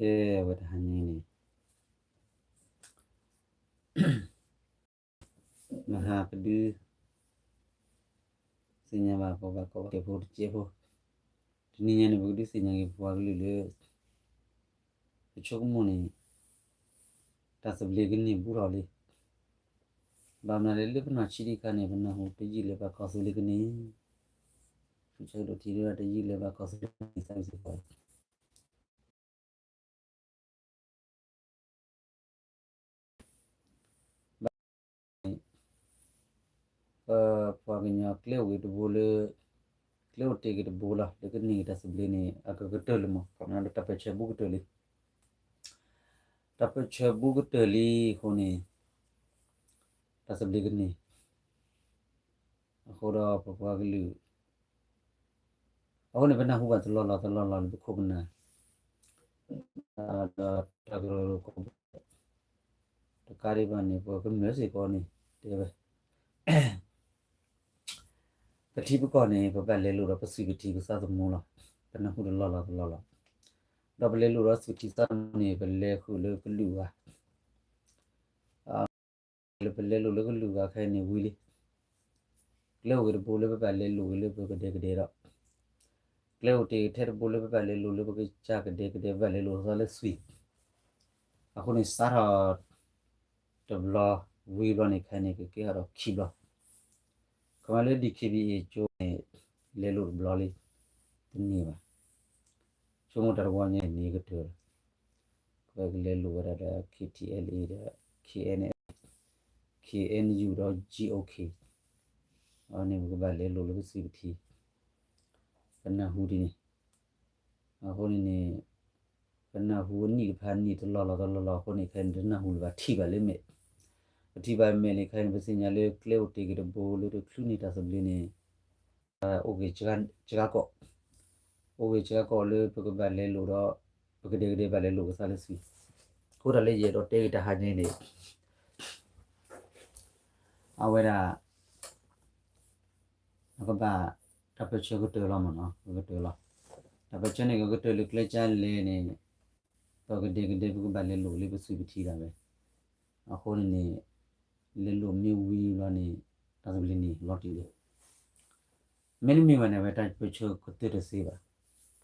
ကဲဝဲတဟါညါအံၤန့ၣ် မဟါပဒုး သ့ၣ်ညါဘၣ်ပှၤဘၣ်ကီဘၣ်ခဲဖိတစဲးဖိ, တနံၤညါန့ၣ် ပကဒုးသ့ၣ်ညါက့ၤပပှၤကလုာ်လၢ ပဆိကမိၣ်န့ၣ် တၢ်သဘျ့ကန့ၢ်ဘူးထီၣ်လံ. ဘၣ်မနုၤလဲၣ် လၢပနီၢ်ဆံးတခါန့ၣ် ပနၢ်ဟူတယံာ်လၢၤဘၣ်ကီၢ်သူလ့ၤကန့ၢ်, ဖုဆၢကတီၢ်ထံၣ်ဒၣ်တယံာ်လၢၤဘၣ်ကီၢ်သူလ့ၤကန့ၢ်စ့ၢ်ကီး ဘၣ်န့ၣ် ပပှၤကညီကျဲအိၣ်ဂ့ၤတဘိလၢ ကျဲအိၣ်တ့ၢ်ဂ့ၤတဘိလီၤ လၢကန့ၢ်က့ၤတၢ်သဘျ့န့ၣ် အကကတၢၢ်လံမး ခီပညီလၢတၢ်ပၢၢ်ဆၢဘူးကတၢၢ်လံ. တၢ်ပၢၢ်ဆၢဘူးကတၢၢ်လံအဃိန့ၣ် တၢ်သဘျ့ကန့ၢ် အဃိဒီးပပှၤကလုာ် အဃိန့ၣ် ပနၢ်ဟူဘၣ်တလီၢ်လီၢ်တလီၢ်လီၢ်လၢပခိၣ်ပနၢ် ဒီးတၢ်ကရၢကရိ တကးဒံးဘၣ်န့ၣ် ပကမျၢၢ်စ့ၢ်ကီးန့ၣ် တဲဝဲ ပထံပကီၢ်န့ၣ် ပဘၣ်လဲၤလိာ်ဒီးပသွံၣ်ပထံပကစၢ်သမူလီၤ. ပနၢ်ဟူတလီၢ်လီၢ်တလီၢ်လီၢ် ဒီးပလဲၤလိာ်ဒီးသွံၣ်ထံကစၢ်သမူန့ၣ် ပလဲၤဃုာ်လၢကလုာ်ဂၤ လၢပလဲၤလိာ်လၢကလုာ်ဂၤခဲအံၤန့ၣ်ဝံၤလံ. ကျဲအိၣ်ဂ့ၤတဘိလၢပဘၣ်လဲၤလိာ်က့ၤလၢပကဒဲကဒဲဒီး ကျဲအိၣ်တ့ၢ်ထဲတဘိလၢပဘၣ်လဲၤလိာ်လၢပကစၢ်ကဒဲကဒဲ ပဘၣ်လဲၤလိာ်သးလၢသွံၣ် အဃိန့ၣ် စးထီၣ်တဘျီဝံၤဘျီန့ၣ် ခဲအံၤန့ၣ် ကကဲထီၣ်ဒီးခံဘျီ. ခီမ့ၢ်လၢ DKBA ကၠိန့ၣ် လဲၤလိာ်တဘျီလံ တန့ၢ်ဘၣ်. ဆိကမိၣ်တၢ်တဝီညါန့ၣ်ကတၢၢ်လီၤ. ပကလဲၤလိာ်ဝဲဒၣ်ဒီး KTLA ဒီး KNLA, KNU ဒီး GOK အန့ၣ် ပကဘၣ်လဲၤလိာ်လၢပသွံၣ်ပထံ ပနၢ်ဟူဒ်န့ၣ်. အဃိန့ၣ်န့ၣ် ပနၢ်ဟူအနံၣ်တဖၣ်န့ၣ်တလီၢ်လီၢ်တလီၢ်လီၢ်အဃိန့ၣ် ခဲအံၤန့ၣ် တနၢ်ဟူလၢၤဘၣ် ထံၣ်ဘၣ်လၢမဲာ်, ပထံၣ်ဘၣ်မဲာ်လံခဲအံၤန့ၣ် ပသ့ၣ်ညါလၢကျဲအိၣ်တ့ၢ်ဂ့ၤတဘိလၢတချုးန့ၢ်တၢ်သဘျ့န့ၣ် အိၣ်ဂ့ၤစှၤကီး, အိၣ်ဂ့ၤစှၤကီးလၢပကဘၣ်လဲၤလိာ်ဒီး ပကဒဲကဒဲဘၣ်လဲၤလိာ်ပသးလၢသွံၣ်. အဃိတၢ်လၢယအဲၣ်ဒိးတဲဂ့ၤတဟါညါအံၤန့ၣ် အဝဲဒၣ် အကဘၣ် တၢ်ပၢၢ်ဆၢကတၢၢ်လီၤမ့ၢ်နီၤ ကကတၢၢ်လီၤ. တၢ်ပၢၢ်ဆၢန့ၣ် ကကတၢၢ်လၢကျဲကၢ်လဲၣ်န့ၣ် ပကဒဲကဒဲပကဘၣ်လဲၤလိာ်လၢပသွံၣ်ပထံဒၣ်ဝဲ. အဃိန့ၣ်န့ၣ် လဲၤလိာ်မ့ၢ်ဝံၤလီၤန့ၣ် တၢ်သဘျ့န့ၣ်လီၤတံၢ်လံ. မ့တမ့ၢ်ဘၣ်န့ၣ် အဝဲတၢ်ပၢၢ်ဆၢကတၢၢ်တသ့ဘၣ်.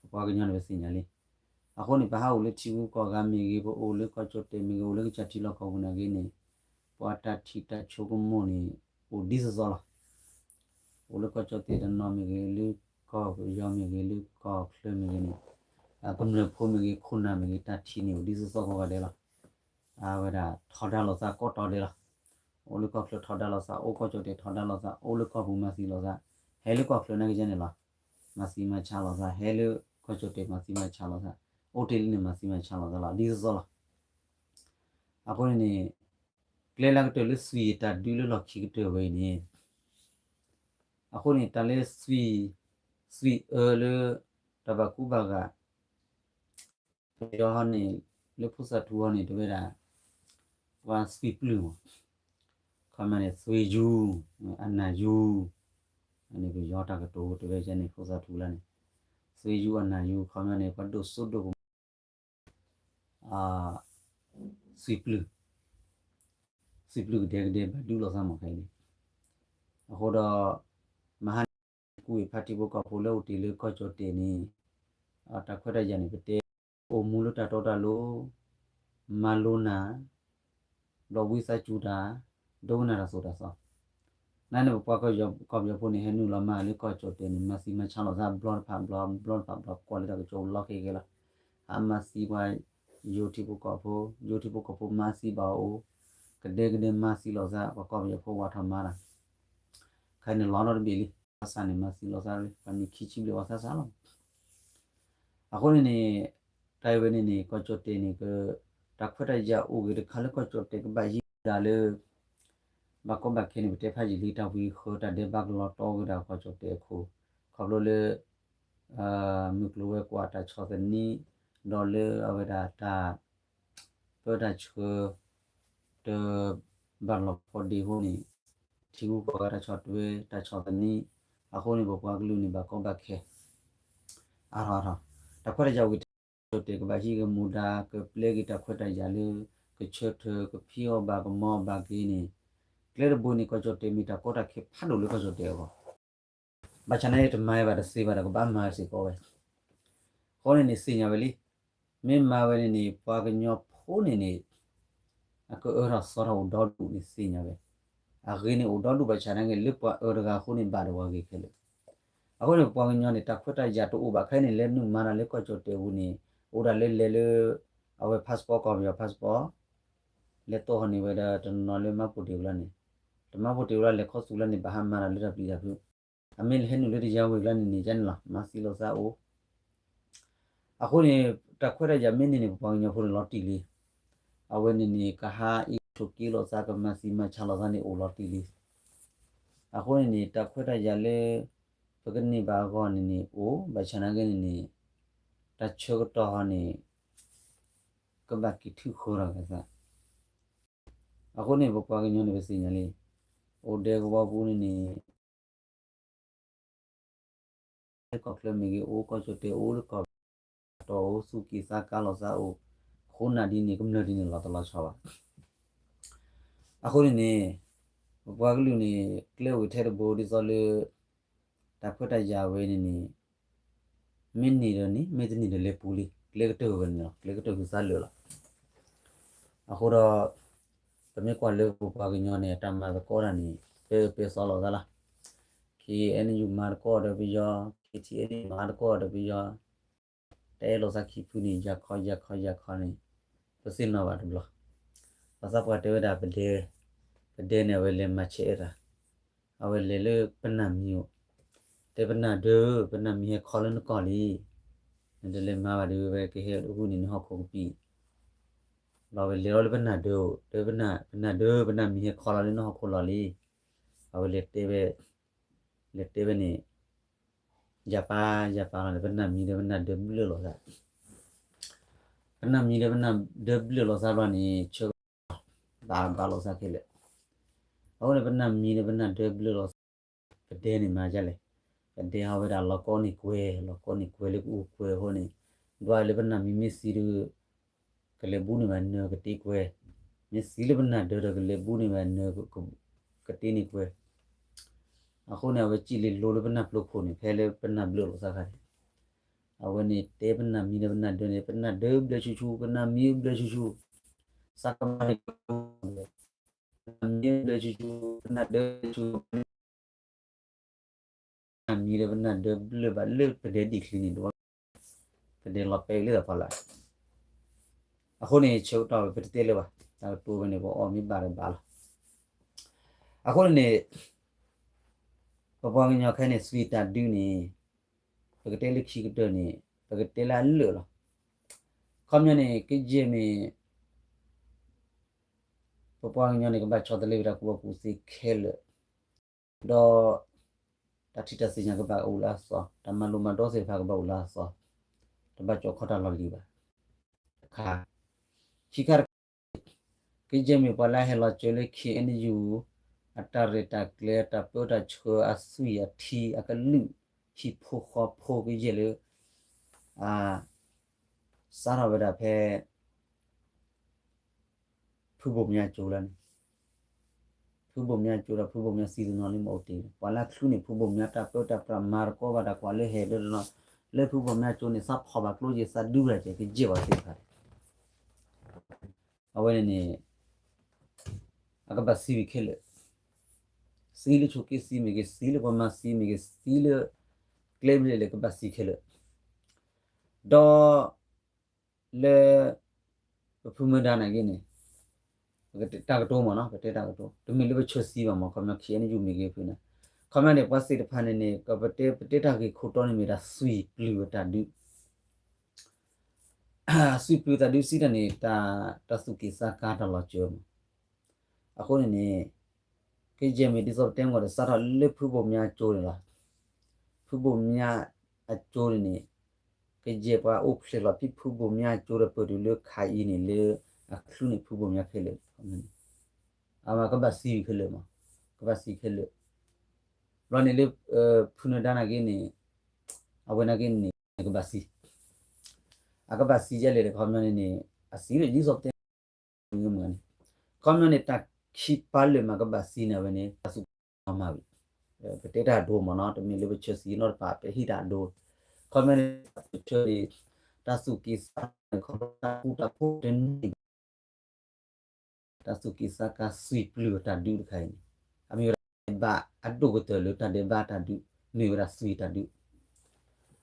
ပပှၤကညီန့ၣ် ပသ့ၣ်ညါလံ. အဃိန့ၣ် ပဟးအိၣ်လၢထံဂုၤကီၢ်ဂၤမ့ၢ်ဂ့ၤ, ပအိၣ်လၢကီၢ်ကၠီၣ်တဲာ်မ့ၢ်ဂ့ၤ, အိၣ်လၢကစၢ်ထံလီၢ်ကီၢ်ပူၤနာ်က့န့ၣ်, ပှၤတၢ်ထံၣ်တၢ်ဆိကမိၣ်န့ၣ် အိၣ်ဒ်သိးသိးလီၤ. အိၣ်လၢကီၢ်ကၠီၣ်တဲာ်တနီၤမ့ၢ်ဂ့ၤ, လၢကီၢ်ပယီၤမ့ၢ်ဂ့ၤ, လၢကီၢ်ချၢမ့ၢ်ဂ့ၤန့ၣ်, ကမျၢၢ်ဖိမ့ၢ်ဂ့ၤ, ခိၣ်နၢ်မ့ၢ်ဂ့ၤ, တၢ်ထံၣ်န့ၣ်အိၣ်ဒ်သိးသိးကိးဂၤဒဲးလီၤ. အဝဲဒၣ်ထီဒါလိာ်သးကိးတီၤဒဲးလီၤ. အိၣ်လၢကီၢ်ချၢထီဒါလိာ်သး, အိၣ်ကီၢ်ကၠီၣ်တဲာ်ထီဒါလိာ်သး, အိၣ်လၢကီၢ်ပူၤမၤသံလိာ်သး, ဟဲလၢကီၢ်ချၢနာ်က့န့ၣ်လီၤ. မၤသံမၤဆါလိာ်သး, ဟဲလၢကီၢ်ကၠီၣ်တဲာ်မၤသံမၤဆါလိာ်သး, အိၣ်တ့ၢ်လံန့ၣ်မၤသံမၤဆါလိာ်သးလီၤ, ဒ်သိးသိးလီၤ. အဃိန့ၣ်န့ၣ် ကျဲလၢကတၢၢ်လၢသွံၣ်အတၢ်ဒုးလၢလီၢ်ခံကတၢၢ်ဝဲအံၤန့ၣ်, အဃိန့ၣ် တၢ်လၢသွံၣ်, သွံၣ်အၢလၢ တၢ်ဘၣ်ကူဘၣ်ဂာ် ပယီၤဟီန့ၣ် လၢဖိသၣ်ထူဟီန့ၣ် တဝဲဒၣ် ပှၤသွံၣ်ပျုၢ်မး, ခီမ့ၢ်န့ၣ် သွေးယူ, အနံၣ်ယူ, အန့ၣ် ပယီၤတၢ်ကတိၤတဝဲကဲန့ၣ် ဖိသၣ်ထူလၢန့ၣ်, သွေးယူ အနံၣ်ယူ ခီမ့ၢ်န့ၣ် ပှၤဒိၣ်စိဒိၣ်ကမီၤ သွံၣ်ပျုၢ်, သွံၣ်ပျုၢ်ကဒဲကဒဲဘၣ်ဒုးလိာ်သးမးခဲအံၤန့ၣ်, အဃိဒီး မဟါန့ၣ် ကူဝံၤဖါတံၢ်ဖိကီၢ်ဖိလၢအိၣ်တ့ၢ်လၢကီၢ်ကၠီၣ်တဲာ်န့ၣ်, တၢ်ခွဲးတၢ်ယာ်န့ၣ် ပတဲ အိၣ်မူလၢတၢ်တီတၢ်လိၤ, မၤလိနၢ်, ဘျီဝံသးစူၤတၢ်, ဒိကနၣ်တၢ်သိၣ်တၢ်သီ, နန့ၣ် ပပှၤကီၢ်ပယီၤဖိန့ၣ် ဟဲနုာ်လီၤမၤလၢကီၢ်ကၠီၣ်တဲာ်န့ၣ် မၤသံမၤဆါလိာ်သး ဘျီတဖၣ်ဘျီ ဘျီတဖၣ်ဘျီ ကွၢ်လၢတၢ်ကစီၣ်လီၢ်ခံက့လီၤ. ဟးမၤသံပှၤ ယိၤထံဖိကီၢ်ဖိ, ယိၤထံဖိကီၢ်ဖိမၤသံဘၣ်အီၤအိၣ်, ကဒဲကဒဲမၤသံလိာ်သး ပှၤကီၢ်ပယီၤဖိဝးထီၣ်မၤတၢ်, ခဲအံၤန့ၣ်လီၤနီတဘ့ၣ်လံ, ဘၣ်ဆၣ်န့ၣ် မၤသံလိာ်သး ပှၤနံၣ်ခံဆံဘျဲၣ်ဝဲသးစးလီၤ. အဃိန့ၣ်န့ၣ် တၢ်အံၤဝဲန့ၣ်န့ၣ် ကီၢ်ကၠီၣ်တဲာ်န့ၣ် က တၢ်ခွဲးတၢ်ယာ်အိၣ်ဂ့ၤတခါလၢကီၢ်ကၠီၣ်တဲာ်ကဘၣ်ဟံးဒၣ်လၢ ဘၣ်ကီဘၣ်ခဲန့ၣ် ပတဲဖးယံာ်လံ တၢ်ဝံဃၢတၢ်ဒဲးဘးကလီၤတီဝဲဒၣ်ကီၢ်ကၠီၣ်တဲာ်အခိၣ်, ခီဖျိလၢ မုၢ်ကျိၤဝဲၤကွာ်တၢ်ဆီၣ်သနံး, ဒီးလၢအဝဲဒၣ်တၢ် ပၢတၢ်ဆှၢ တဘၣ်လီၤဖိးဒ့အဃိန့ၣ်, ထံဂုၤကီၢ်ဂၤတၢ်ဆီၣ်ထွဲ တၢ်ဆီၣ်သနံး, အဃိန့ၣ် ပပှၤကလုာ်န့ၣ် ဘၣ်ကီဘၣ်ခဲ အါထီၣ်အါထီၣ်, တၢ်ခွဲးတၢ်ယာ်အိၣ်ဂ့ၤ ကီၢ်ကၠီၣ်တဲၣ်ကဘၣ်ဟံးကမူဒါ ကပျဲက့ၤတၢ်ခွဲးတၢ်ယာ်လၢ ကဆၢထၢၣ် ကဖံးအီၣ်ဘၣ် ကမၤအီၣ်ဘၣ်က့ၤန့ၣ် ကျဲတဘိန့ၣ် ကီၢ်ကၠီၣ်တဲၣ်မ့ၢ်တၢ်ကီတၢ်ခဲဖးဒိၣ်လၢကီၢ်ကၠီၣ်တဲၣ်အဂီၢ် ဘၣ်ဆၣ်န့ၣ်တမၤဘၣ်တသ့ဘၣ်ဒီး ကဘၣ်မၤစ့ၢ်ကီးဝဲ, အဃိန့ၣ်န့ၣ် သ့ၣ်ညါဝဲလံ, မ့ၢ်မၤဝဲန့ၣ်န့ၣ် ပှၤကညီဖိန့ၣ်န့ၣ် အကအၢထီၣ်သီထီၣ်အိၣ်ဒီဒူၣ်န့ၣ်သ့ၣ်ညါဝဲ, အဂ့ၤန့ၣ်အိၣ်ဒီဒူၣ်ဘၣ်ဆၣ်န့ၣ်ဂ့ၤ လၢပှၤအၢတဂၤအဃိန့ၣ် ဘၣ်ဒိဝဲဂ့ၤခဲလၢာ်, အဃိန့ၣ် ပပှၤကညီန့ၣ် တၢ်ခွဲးတၢ်ယာ်တအိၣ်ဘၣ်ခဲအံၤန့ၣ် လၢနုာ်မၤတၢ်လၢကီၢ်ကၠီၣ်တဲၣ်ပူၤန့ၣ် အိၣ်ဒၣ်လၢလဲၤလၢ အဝဲ passport ကီၢ်ပယီၤ passport လဲၤသိးဟီၣ်န့ၢ်ဝဲဒီးတနီၤနီၤလၢမၤပူၤတ့ၢ်ဝဲလီၤန့ၣ်, တမၤပူၤတ့ၢ်ဝဲလီၤ လဲၤခီသူၣ်လီၤန့ၣ် ဘၣ်ဟးမၤတၢ်လၢတၢ်ပျံၤတၢ်ဖုး, အမ့ၢ်လဲၤဟဲနုာ်လၢတယါဝ့ၤလီၤန့ၣ်န့ၣ် ကန့ၣ်လီၤ မၤသံလိာ်သးအိၣ် အဃိန့ၣ် တၢ်ခွဲးတၢ်ယာ်မ့ၢ်န့ၢ်န့ၣ် ပပှၤကညီဖိန့ၣ်လီၤတံၢ်လံ, အဝဲန့ၣ်န့ၣ် ကဟးအ့ၣ်ဆိးက့လိာ်သး ကမၤသံမၤဆါလိာ်သးန့ၣ်အိၣ်လီၤတံၢ်လံ, အဃိန့ၣ်န့ၣ် တၢ်ခွဲးတၢ်ယာ်လၢ ပကန့ၢ်ဘၣ်အဂီၢ်န့ၣ်န့ၣ်အိၣ် ဘၣ်ဆၣ်နာ်က့န့ၣ်န့ၣ် တၢ်ဆၢကတီၢ်ဟီန့ၣ် ကဘၣ်က့ၤထုးဃၢထီၣ်က့ၤသး, အဃိန့ၣ် ပပှၤကညီန့ၣ် ပသ့ၣ်ညါလံ, အိၣ်ဒဲကဝီၤပူၤန့ၣ်န့ၣ် လၢကီၢ်ချၢမ့ၢ်ဂ့ၤ အိၣ်ကီၢ်ကၠီၣ်တဲၣ်အိၣ်လၢကီၢ်ပယီၤအိၣ် သူၣ်က့ၣ်သးကါလိာ်သးအိၣ်, ဃိနၢ်ဒ်န့ၣ် ကမျၢၢ်ဒ်န့ၣ်လီၤတလီၤဆီဘၣ်, အဃိန့ၣ်န့ၣ် ပပှၤကလုာ်န့ၣ် ကျဲအိၣ်ထဲတဘိဒ်သိးလၢ တၢ်ခွဲးတၢ်ယာ်ဝဲန့ၣ်န့ၣ် မ့ၢ်န့ၢ်ဒီးန့ၣ် မ့ၢ်တန့ၢ်ဒီးလဲၤပူၤလံ ကျဲကတၢၢ်ဝဲန့ၣ်လီၤ ကျဲကတၢၢ်ဟုသးလၢာ်လီၤ, အဃိဒီး ပမ့ၢ်ကွၢ်လၢပပှၤကညီန့ၣ် တၢ်မၤသကိးတၢ်န့ၣ် ပပၢၤသီလိာ်သးလီၤ, ခ့ၣ်အဲၣ်ယူၣ်မၤသကိးဒီးပယီၤ ခ့ၣ်ထံၣ်အဲၣ်ယူၣ်မၤသကိးဒီးပယီၤ, တအဲၣ်လိာ်သးခံဖုန့ၣ် ယၤခီယၤခီယၤခီန့ၣ် ပသ့ၣ်နီၣ်ဘၣ်တဘျီ, ဘၣ်ဆၣ်ပှၤတဲဝဲဒၣ်ပဒဲ, ပဒဲန့ၣ် အဝဲလဲၤမၤဆဲးအတၢ်, အဝဲလဲၤလၢပနၢ်မံၤအိၣ်, တဲပနၢ်ဒၢ ပနၢ်မံၤဟဲခီလၢနကီၢ်လံ, နတလဲၤမၤဘၣ်ဒီးဝဲကဟဲတဟူန့ၣ် နဟီၣ်ခိၣ်ကပံာ်, ဘျီဝဲလဲၤလီၤလၢပနၢ်ဒၢအိၣ် တဲပနၢ်ဒၢ ပနၢ်မံၤဟဲခီလီၤလၢနဟီၣ်ခိၣ်လီၢ်လံ, အဝဲလဲၤတဲဝဲ လဲၤတဲဝဲန့ၣ် ယၤပာ် ယၤပာ်လီၤန့ၣ် ပနၢ်မံၤဒီးပနၢ်ဒၢဘျၢၣ်လိာ်သး, ပနၢ်မံၤဒီးပနၢ်ဒၢဘျၢၣ်လိာ်သးဘျီန့ၣ် ဆၢကတီၢ် ဘၣ်ဘၣ်လိာ်သးခဲလၢာ်, အဃိန့ၣ် ပနၢ်မံၤဒီးပနၢ်ဒၢဘျၢၣ်လိာ်သး, ပဒဲန့ၣ်မၤဒ်လဲၣ်, ပဒဲဟီဝဲဒၣ်လီၤကီန့ၢ်ကွဲၤ လီၤကီန့ၢ်ကွဲၤလၢကအိၣ်ကွဲၤအဃိန့ၣ်, ဒွးလၢပနၢ်မံၤမ့ၢ်သံဒီး ကလဲၤဘူးန့ၢ်ဘၣ်နၢၤကတ့ကွဲၤ, မ့ၢ်သံလၢပနၢ်ဒၢဒီးကလဲၤဘူးန့ၢ်ဘၣ်နၢၤ ကတ့န့ၢ်ကွဲၤ, အဃိန့ၣ် အဝဲစံၣ်လီၤလိၤလၢပနၢ်ပျိခိၣ်န့ၣ် ဖဲလၢပနၢ်ဘျၢၣ်လိာ်သးခါန့ၣ်, အဝဲန့ၣ်တဲပနၢ်မံၤဒီးပနၢ်ဒၢန့ၣ် ပနၢ်ဒၢဘျၢၣ်ဆူၣ်ဆူၣ် ပနၢ်မံၤဘျၢၣ်ဆူၣ်ဆူၣ်, သးကမၤန့ၣ် ပနၢ်မံၤဘျၢၣ်ဆူၣ်ဆူၣ် ပနၢ်ဒၢဘျၢၣ်ဆူၣ် ပနၢ်မံၤဒီးပနၢ်ဒၢဘျၢၣ်ဘၣ်လၢပဒဲဒံၣ်ချံန့ၣ် ပဒဲလီၤပဲာ်လၢသးဖီလာ်, အဃိန့ၣ် ဆၢကတီၢ်ဝဲပတတဲလၢၤဘၣ် တၢ်ကတိၤဝဲန့ၣ် ပအီၣ်မ့ၢ်ဘၣ်ဒီးဘၣ်လီၤ, အဃိန့ၣ်န့ၣ် ပပှၤကညီခဲအံၤန့ၣ် သွံၣ်တၢ်ဒုးန့ၣ် ပကတဲလၢခံကတၢၢ်န့ၣ် ပကတဲလၢအလၢာ်လီၤ, ခီပညီန့ၣ် ကယဲၢ်မ့ၢ် ပပှၤကညီန့ၣ် ကဘၣ်ဆီတလဲဝဲတၢ်ကူၣ်ဘၣ်ကူၣ်သ့ခဲလၢာ်, ဒီး တၢ်ထံၣ်တၢ်သ့ၣ်ညါကဘၣ်အိၣ်လၢအသီ, တၢ်မၤလိမၤဒိးသ့ၣ်တဖၣ်ကဘၣ်အိၣ်လၢအသီ, တဘၣ်ကၠီၣ်ခီတၢ်လီၢ်လံၤဘၣ်, တခါ, ခံခါတခါ ကယဲၢ်မ့ၢ်ပှၤလၢအဟဲလီၤစၢၤလၢ ခ့ၣ်အဲၣ်ယူၣ် အတၢ်ရဲၣ်တၢ်ကျဲၤ အတၢ်ပၢတၢ်ဆှၢ အသွံၣ်အထံ အကလုၢ် ဟံၣ်ဖိဃီဖိကယဲၢ်လၢ အ စးထီၣ်ဝဲဒၣ်ဖဲ ဖုဘိၣ်မၠါကၠိလၢန့ၣ်, ဖုဘိၣ်မၠါကၠိဒီးဖုဘိၣ်မၠါသံတနီၤလၢမ့ၢ်အိၣ်တ့ၢ်န့ၣ် ပှၤလၢချုးန့ၢ်ဖုဘိၣ်မၠါတၢ်ပၢတၢ်ပြး မၤသကိးဘၣ်တၢ်ကွၢ်လၢဟဲဒၢတနီၤ လၢဖုဘိၣ်မၠါကၠိန့ၣ် သးဖီၣ်ဘၣ်ကျိယဲၢ် သးဒုဝဲဒၣ်ကဲ ကယဲၢ်ပှၤသ့ၣ်တဖၣ်န့ၣ် အဝဲန့ၣ်န့ၣ် အကဘၣ်သံဝံၤခဲလၢာ်, သံလၢဆိးက့သံမ့ၢ်ဂ့ၤ သံလၢပှၤမၤသံမ့ၢ်ဂ့ၤ သံလၢ ကျဲဘျဲၣ်လဲၣ် ကဘၣ်သံခဲလၢာ်, ဒီး လၢ ပဖုမၢဒါနာ်က့န့ၣ် တၢ်ကတိၤမ့ၢ်နီၤ ပတဲတၢ်ကတိၤ တမ့ၢ်လၢပဆၢသံဘၣ်မ့ၢ် ခီပညီ ခ့ၣ်အဲၣ်ယူၣ် မ့ၢ်ဂ့ၤဖုန့ၣ်, ခီပညီန့ၣ် ပှၤသ့ၣ်တဖၣ်န့ၣ်န့ၣ် ပတဲ ပတဲတၢ်ဂ့ၢ်ခိၣ်တီန့ၣ်မ့ၢ်ဒၣ်သွံၣ်ပျုၢ်အတၢ်ဒုး သွံၣ်ပျုၢ်သးဒုးစံးတၢ်န့ၣ် တၢ်သူၣ်က့ၣ်သးကါတၢ်လီၤစၢၤမး, အဃိန့ၣ်န့ၣ် ကယဲၢ်မ့ၢ်ဒ်သိးပတဲမ့ၢ်ဒီး စးထီၣ်လၢဖုဘိၣ်မၠါအကၠိန့ၣ်လီၤ. ဖုဘိၣ်မၠါအကၠိန့ၣ်န့ၣ် ကယဲၢ်ပှၤအိၣ်ဖျဲၣ်လီၤဖဲဖုဘိၣ်မၠါအကၠိဒီးပၢၢ်တုၤလၢခါအံၤန့ၣ်လၢ အချုးန့ၢ်ဖုဘိၣ်မၠါခဲလၢာ်, အဝဲကဘၣ်သံခဲလၢာ်မး, ကဘၣ်သံခဲလၢာ်, ဘျီန့ၣ်လၢ ဖုနၢဒါနာ်က့န့ၣ် အဝဲနာ်က့န့ၣ် ကဘၣ်သံ, အကဘၣ်သံယဲလဲၣ်ဒီး ခီပညီန့ၣ်န့ၣ် အသံဒီးယုၢ်စီပတဲ မုၢ်မုၢ်န့ၣ် ခီပညီန့ၣ် တၢ်ခံပာ်လၢာ်မးကဘၣ်သံန့ၣ် အဝဲန့ၣ် တၢ်သူၣ်က့ၤသးကါမၤဝံၤ ပတဲတၢ်ဒိမ့ၢ်နီၤ တမ့ၢ်လၢပဆၢသံနီတပၤ ပဟ့ၣ်တၢ်ဒိ ခီပညီန့ၣ် တၢ်ပဆၢန့ၣ် တၢ်သူၣ်က့ၤသးန့ၣ် ခီပညီတၢ်ဃူတၢ်ဖိးတန့ၢ် တၢ်သူၣ်က့ၤသးကါသွံၣ်ပျုၢ်တၢ်ဒုးတခါအံၤန့ၣ် အမ့ၢ်ဝဲဒၣ်တၢ်ဒဲးဘးအဒိၣ်ကတၢၢ်လၢတၢ်ဒဲးဘးတၢ်ဒုး မ့ၢ်ဝဲဒၣ်သွံၣ်တၢ်ဒုး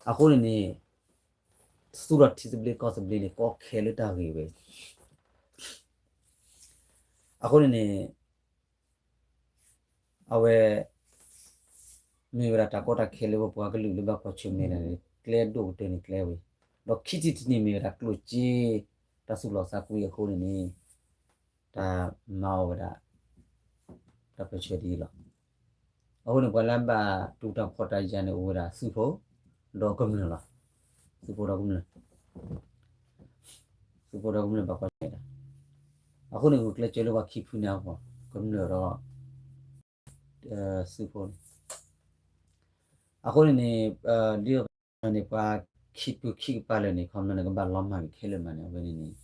အဃိန့ၣ်န့ၣ် သူၣ်ထီၣ်ထံသဘျ့ကီၢ်သဘျ့န့ၣ် ကီခဲလၢတၢ်ဂ့ၢ်ဝဲ အဃိန့ၣ်န့ၣ် အဝဲ မ့ၢ်ဝဲဒၣ်တၢ်ကီတၢ်ခဲလၢပပှၤကလုာ်လၢဘၣ်ကွၢ်ဆၢၣ်မဲာ်တၢ်န့ၣ် ကျဲဒိၣ်ကတၢၢ်န့ၣ်ကျဲဝဲ, ဒီးခံထံၣ်တထံၣ်န့ၣ်မ့ၢ်ဝဲဒၣ်ကျိၣ်စ့ တၢ်သူၣ်လီၤသးကွံအဃိန့ၣ်န့ၣ် တၢ်မၤအီၤဝဲဒၣ် တၢ်ပၢၢ်ဆၢဒ်အံၤလီၤ. အဃိန့ၣ် ပှၤလၢဘၣ်တူၢ်တၢ်ဖှီၣ်တၢ်ယာ်န့ၣ် အိၣ်ဝဲဒၣ်သုးဖိ ဒီးကမျၢၢ်လီၤ. သုးဖိဒီးကမျၢၢ် သုးဖိဒီးကမျၢၢ်ဘၣ်ကွၢ်ဆၢၣ်မဲာ်တၢ်, အဃိန့ၣ် ဂုာ်ကျဲးစၢးလၢပှၤခံဖုန့ၣ်အဂီၢ် ကမျၢၢ်ဒီး သုးဖိန့ၣ်, အဃိန့ၣ်န့ၣ် ဒ်န့ၣ် ပှၤခံဖုခံကပၤလၢာ်န့ၣ် ခီပညီန့ၣ် ကဘၣ်လီၤမၢ်က့ၤခဲလၢာ်မးန့ၣ် အဝဲန့ၣ်န့ၣ်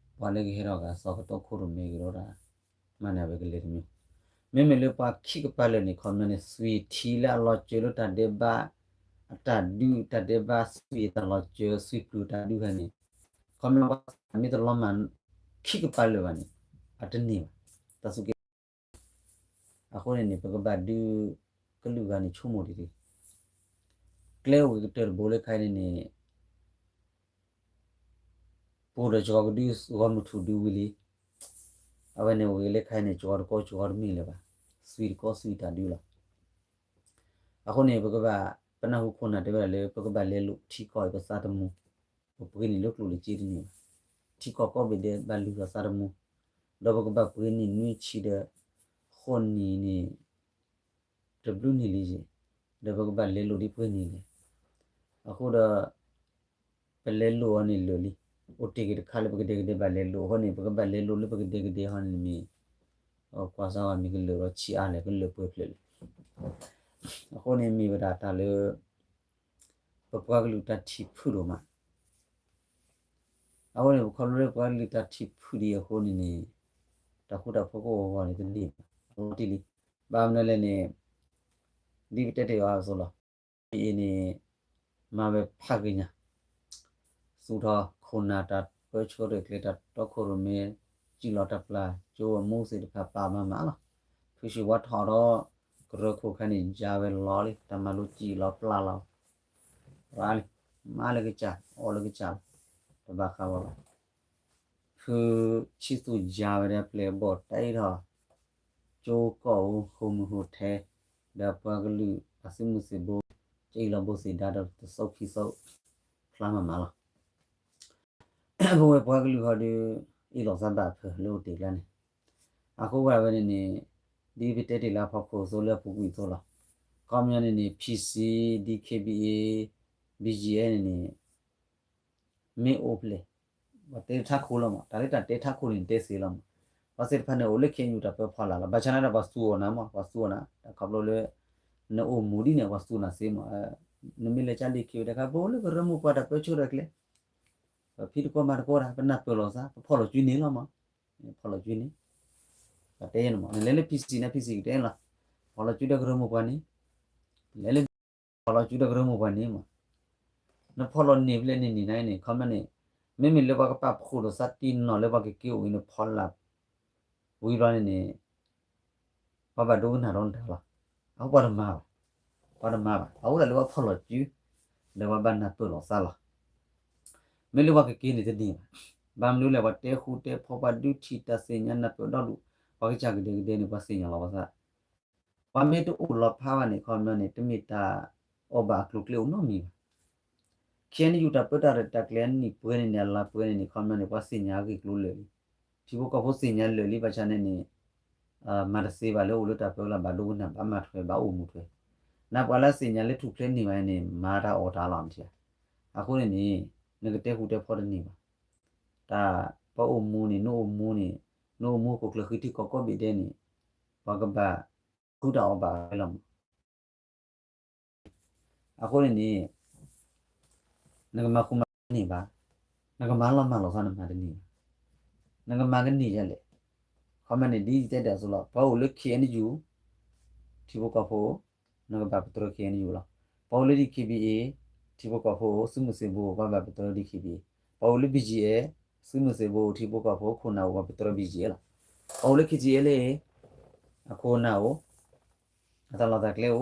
ပှၤလၢကဟဲထီၣ်က့ၤအသီကတီၢ်ခိၣ်ရိၣ်မဲက့ၤဒီး မၤန့ၢ်အဝဲကလဲၤတမံၤ, မ့မ့ၢ်လၢပှၤခံကပၤလၢာ်န့ၣ် ခီပညီန့ၣ် သွံၣ်ထံလၢအလီၤစၢၤလၢတၢ်ဒဲးဘး အတၢ်ဒုး တၢ်ဒဲးဘးသွံၣ်အတၢ်လီၤစၢၤ သွံၣ်ပျုၢ်တၢ်ဒုးဟဲန့ၣ် ခီပညီပှၤမ့ၢ်တလီၤမၢ်ခံကပၤလၢာ်ဘၣ်န့ၣ် အတန့ၢ်ဘၣ် တၢ်သူၣ်က့ၤ အဃိန့ၣ်န့ၣ် ပကဘၣ်ဒုး ကလုာ်ဂၤန့ၣ်ဆိကမိၣ်ဒ်န့ၣ်, ကျဲအိၣ်ဂ့ၤကတၢၢ်တဘိလၢခါအံၤန့ၣ်န့ၣ် ပအိၣ်ဒီးကီကဒုဂီၤမုၢ်ထူၣ်ဒုဝံၤလံ, အဝဲန့ၣ်အိၣ်ဂ့ၤလၢခါအံၤန့ၣ် ကီတကီကီတမ့ၢ်လၢၤဘၣ်, သွံၣ်တကီသွံၣ်တၢ်ဒုးလီၤ. အဃိန့ၣ် ပကဘၣ် ပနၢ်ဟူခိၣ်နၢ်တဲဝဲဒၣ်လၢ ပကဘၣ်လဲလိာ်ထံကီၢ်အံၤပသးတမူ, ပပှ့ၤန့ၢ်လၢကျိၣ်လၢစ့တန့ၢ်ဘၣ်, ထံကီၢ်ကိးဘ့ၣ်ဒဲးဘၣ်လုၢ်ထီၣ်သးတမူ, ဒီးပကဘၣ်ပှ့ၤန့ၢ်နွံဆံဒီး ဃိးနံၣ်န့ၣ် တဘျုးနံၣ်လံယဲၢ်, ဒီးပကဘၣ်လဲလိာ်ဒ်ပှဲၤနံၣ်လဲၣ်. အဃိဒီး ပလဲလိာ်အီၤန့ၣ်လၢာ်လံ, အိၣ်တ့ၢ်က့ၤတခါလၢပကဒဲကဒဲဘၣ်လဲလိာ်အဃိန့ၣ် ပကဘၣ်လဲလိာ်လၢပကဒဲကဒဲဟီန့ၣ်မ့ၢ် ကွၢ်စၢ်ဝဲမ့ၢ်ကလၢာ်ဒီးဆံးအါလဲၣ် ကလၢာ်ပှဲၤဖျၢၣ်လံ. အဃိန့ၣ်မ့ၢ်ဝဲဒၣ်တၢ်လၢ ပပှၤကလုာ်တၢ်ထံၣ်ဖုၣ်ဒိၣ်မး အဃိန့ၣ် ပခီဖျိလၢပှၤကလုာ်တၢ်ထံၣ်ဖုၣ်ဒံးအဃိန့ၣ်န့ၣ် တၢ်ဃူတၢ်ဖိးကအိၣ်အဂီၢ်န့ၣ် တန့ၢ်ဘၣ် အလီၤတံၢ်လံ. ဘၣ်မနုၤလဲၣ်န့ၣ် ဒ်ပတဲတ့ၢ်အီၤအသိးလီၤ. အံၤန့ၣ် မၤဝဲဖးဂ့ၤညါ သူၣ်ထီၣ်ခိၣ်နၢ်တၢ်ပၢဆှၢတၢ်ကျဲတၢ်တီခိၣ်ရိၣ်မဲ စံၣ်လီၤတၢ်ပျၢ် ကၠိအမူသ့ၣ်တဖၣ်ပာ်မၤမးလီၤ. ဖုၣ်ဆူၣ်ဝါထီၣ်ဒီး ကရၢခိၣ်ခါန့ၣ် ယါဝဲလီၤလံ တၢ်မၤလိစံၣ်လီၤပျၢ်လီၤ ရါလံ မၤလၢကစၢ် အီၣ်လၢကစၢ်လီၤ တဘၣ်ဃးဝဲဘၣ်. ဖုဆံသူၣ်ယါဝဲဒၣ်ပျဲၢ်ဘီၣ်တၢ်အံၤထီၣ် ကၠိကီၢ်အူ ဟိမုၢ်ဟိထဲ ဒီးပှၤကလုာ်အသုးမုၢ်သံၣ်ဘိ ကအံၣ်လီၤဘိသ့ၣ်ဒါဒီးတသိခံသိ ဖျါမးမးလီၤ. ပဝဲပှၤကလုာ်ဟီဒီး အ့ၣ်လိာ်သးဘၣ်ဖၢလၢအိၣ်တ့ၢ်ကျါန့ၣ် အဃိဝဲဝဲန့ၣ်န့ၣ် ဒ်ပတဲတ့ၢ်လၢအဖီခိၣ်သိလၢအပူၤကွံာ်သိလီၤ. ခီပညီန့ၣ်န့ၣ် ဖံစံ ဒ် ခ့ဘံအ့ ဘံယံအ့ န့ၣ်န့ၣ် မ့ၢ်အိၣ်ဖျဲၣ် ပှၤတဲထးခိၣ်လီၤမး တၢ်လၢတၢ်တဲထးခိၣ်န့ၣ် တဲသ့လီၤမး. ပှၤသ့ၣ်တဖၣ်န့ၣ် အိၣ်လၢ ခ့ၣ်အဲၣ်ယူၣ် တၢ်ပၢဖီလာ်လီၤ. ဘၣ်ဆၣ်န့ၣ်ဒီး ပှၤသူအီၤနၤမး ပှၤသူအီၤနၤ တၢ်ခီဖျိလၢ နအိၣ်မူဒ်န့ၣ် ပှၤသူနၤသ့မး. နမ့ၢ်လဲၤကၠါလံ ခ့ၣ်ဝဲတခါ ပအိၣ်လၢပရၢမိၢ်ပှၢ်တၢ်ပၢဆှၢတၢ်ကျဲ ပဖံးသကိးမၤသကိးတၢ် ပနၢ်ပၢၢ်လိာ်သး ပဖီၣ်လိာ်စုန့ၣ်လီၤမး. ဖီၣ်လိာ်စုန့ၣ် ပတဲနမး နလဲၤလၢ ဖံစံ န့ၣ် ဖံစံ ကတဲလီၤ ဖီၣ်လိာ်စုဒီးကရၢမိၢ်ပှၢ်န့ၣ် လဲၤလၢ ဖီၣ်လိာ်စုဒီးကရၢမိၢ်ပှၢ်န့ၣ်မး နဖီၣ်လိာ်န့ၣ်ဖဲလဲၣ်န့ၣ်န့ၣ်န့ၣ် ခီပညီန့ၣ် မ့မ့ၢ်လၢပှၤကပာ်ဖှိၣ်လိာ်သးတံၢ်နီၢ်လၢပှၤကက့ၤအိၣ်အံၤန့ၣ် ဖီလာ် ဝံၤဘျီန့ၣ်န့ၣ် ပှၤဘၣ်ဒိကနၣ်ဒီးနတၢ်လီၤ. အဃိပှၤတမၤဘၣ် ပှၤတမၤဘၣ် အဃိသတးလၢပှၤဖီၣ်လိာ်စု ဒီးပှၤဘၣ်နၢ်ပၢၢ်လိာ်သးလီၤ. မ့ၢ်လၢပှၤကက့ၤန့ၣ်တန့ၢ်ဘၣ်. ဘၣ်မနုၤလဲၣ် ပှၤတဲဃူတဲဖိး ပှၤဒုးထံၣ်တၢ်သ့ၣ်ညါနၢ်ပၢၢ်ဒီဒူၣ် ပှၤကစၢ်ကဒဲကဒဲန့ၣ် ပှၤသ့ၣ်ညါလီၤပှၤသး ပှၤမ့ၢ်တအိၣ်လီၤဖးဘၣ်န့ၣ် ခီပညီန့ၣ် တမ့ၢ်တၢ်အီၣ်ဘၣ်အကျိၤအကျဲအိၣ်နီတမံၤဘၣ်. ခ့ၣ်အဲၣ်ယူၣ် တၢ်ပၢတၢ်ရဲၣ်တၢ်ကျဲၤအနံၣ်ပှဲၤန့ၣ်န့ၣ် အလါပှဲၤန့ၣ်န့ၣ် ခီပညီန့ၣ် ပှၤသ့ၣ်ညါအဂ့ၢ်အကျိၤလၢာ်လံ. ထံဖိကီၢ်ဖိသ့ၣ်ညါလၢာ်လံ ဘၣ်ဆၣ်န့ၣ်န့ၣ် မၤတသ့ဘၣ်လၢအိၣ်လၢတၢ်ပၢလီၤ ဘၣ်ဒိကနၣ် ဘၣ်မၤထွဲ ဘၣ်အိၣ်မူထွဲ. နပှၤလၢသ့ၣ်ညါလၢထူၣ်ဖျဲးန့ၢ်ဘၣ်န့ၣ် မၤတၢ်အီၣ်တၢ်လီၤမ့ၢ်ဧါ. အဃိန့ၣ်န့ၣ် နကတဲဃူတဲဖိးတန့ၢ်ဘၣ်. တၢ်ပှၤအိၣ်မူန့ၣ် နအိၣ်မူန့ၣ် နအိၣ်မူခိၣ်ကျၢၢ်ဃံထံကီၢ်ကိးဘ့ၣ်ဒဲးန့ၣ် ပှၤကဘၣ်ဃုတၢ်အီၣ်ဘၣ်ဝဲလီၤမး. အဃိန့ၣ်န့ၣ် နကမၤဃူမၤဖိးတန့ၢ်ဘၣ်, နကမၤလီၤမၢ်လိာ်သးနမၤတန့ၢ်ဘၣ်, နကမၤကန့ၢ်ဒ်လဲၣ်. ခီမ့ၢ်န့ၣ် ဒ်ယတဲဒၣ်အသိးလီၤ, ပှၤအိၣ်လၢ ခ့ၣ်အဲၣ်ယူၣ် ထံဖိကီၢ်ဖိ, နကဘၣ်ပတြၢၤ ခ့ၣ်အဲၣ်ယူၣ် လီၤ. ပှၤအိၣ်လၢ ဒံၣ်ခ့ၣ်ဘံၣ်အ့ၣ် ထံဖိကီၢ်ဖိအိၣ် စုမုၢ်စ့ၢ်ဘိ ပှၤဘၣ်ပတြၢၤ ဒံၣ်ခ့ၣ်ဘံၣ်အ့ၣ်, ပှၤအိၣ်လၢ ဘံၣ်ကၠံၣ်အဲၣ် စုမုၢ်စ့ၢ်ဘိ ထံဖိကီၢ်ဖိ ခိၣ်နၢ်အိၣ် ပှၤပတြၢၤ ဘံၣ်ကၠံၣ်အဲၣ် လီၤ. ပှၤအိၣ်လၢ ခ့ၣ်ကၠံၣ်အဲၣ်လၢ အခိၣ်နၢ်အိၣ် အတၢ်လီၢ်တၢ်ကျဲအိၣ်